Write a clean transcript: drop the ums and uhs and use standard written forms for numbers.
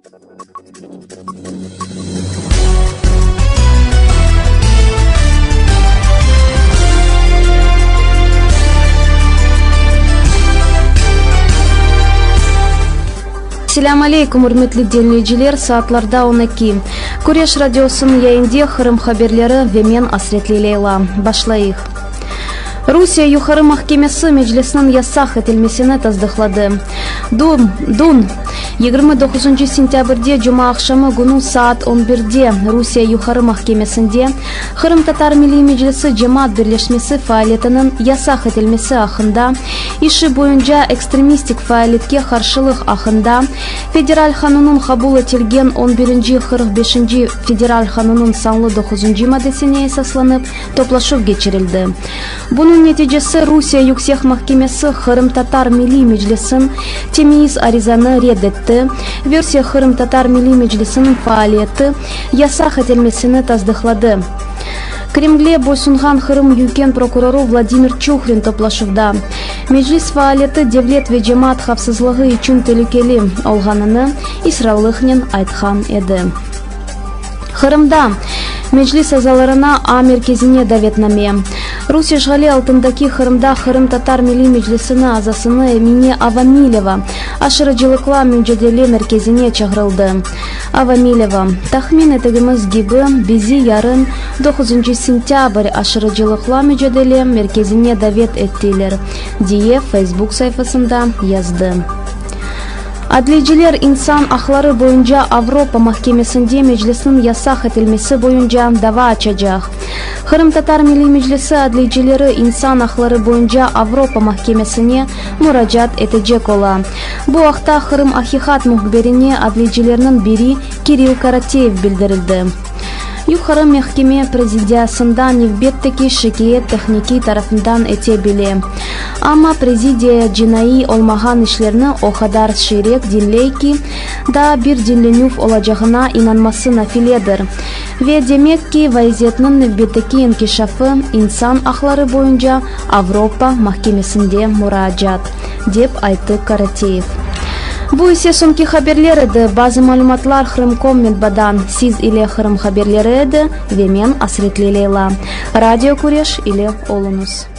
Selâm aleykum, ürmetli diñleyiciler, saatlarda 12. Küreş radiosınıñ yayında Qırım haberleri ve men Asretli Leyla. Başlayıq. Rusiye Yuqarı mahkemesi Meclisniñ yasaq etilmesini tasdıqladı. Dun, dün, 29 sentâbrde cumaaqşamı künü saat on birde Rusiye Yuqarı mahkemesinde Qırımtatar Milliy Meclisi cemaat birleşmesi faaliyetiniñ yasaq etilmesi aqqında işi boyunca Ekstremistik faaliyetke qarşılıq aqqında Federal qanunnıñ qabul etilgen on birinci 45-nci Federal qanunnıñ sanlı doquzıncı maddesine esaslanıp toplaşuv keçirildi. Bunıñ neticesi Rusiye Yüksek mahkemesi Qırımtatar Milliy Meclisiniñ temyiz arizanı red etti ve Rusiye Qırımtatar Milliy Meclisiniñ faaliyeti yasaq etilmesini tasdıqladı. Kremlge boysunğan Qırım yüken prokurorı Vladimir Çuhrin toplaşuvda, Meclis faaliyeti devlet ve cemaat havfsızlığı içün telükeli olğanını israrlıqnen aytqan edi. Qırımda Meclis azalarına A merkezine davetname. Rus işğali altındaki Qırımda Qırımtatar Milliy Meclisini azasını Emine Avamileva aşırıcılıqla mücadele merkezine çağırıldı. Avamileva, Tahmin etigimiz kibi, bizi yarın, doquzıncı sentâbr, aşırıcılıqla mücadele merkezine davet ettiler, diye Facebook sayfasında yazdı. Adliyeciler İnsan aqları boyunca Avropa mahkemesinde Meclisniñ yasaq etilmesi boyunca dava açacaq. Qırımtatar Milliy Meclisi adliyecileri İnsan aqları boyunca Avropa mahkemesine muracaat etecek ola. Bu aqta Qırım. Aqiqat mühbirine adliyecilerniñ biri Kirill Koroteyev bildirildi. Yuqarı mehkeme prezidiyasında nevbetteki şikâyet tehnikiy tarafından ete bile. Amma prezidiya cinaiy olmağan işlerni o qadar şiyrek diñley ki, daa bir diñlenüv olacağına inanması nafiledir. Ve, demek ki, vaziyetniñ nevbetteki inkişafı, İnsan aqları boyunca Avropa mahkemesinde muracaat, dep ayttı Koroteyev. Bu ise soñki haberler edi. Bazı malümatlar Krımkom menbadan. Siz ile Qırım haberleri edi ve men, Asretli Leyla. Radio Küreş ile oluñız.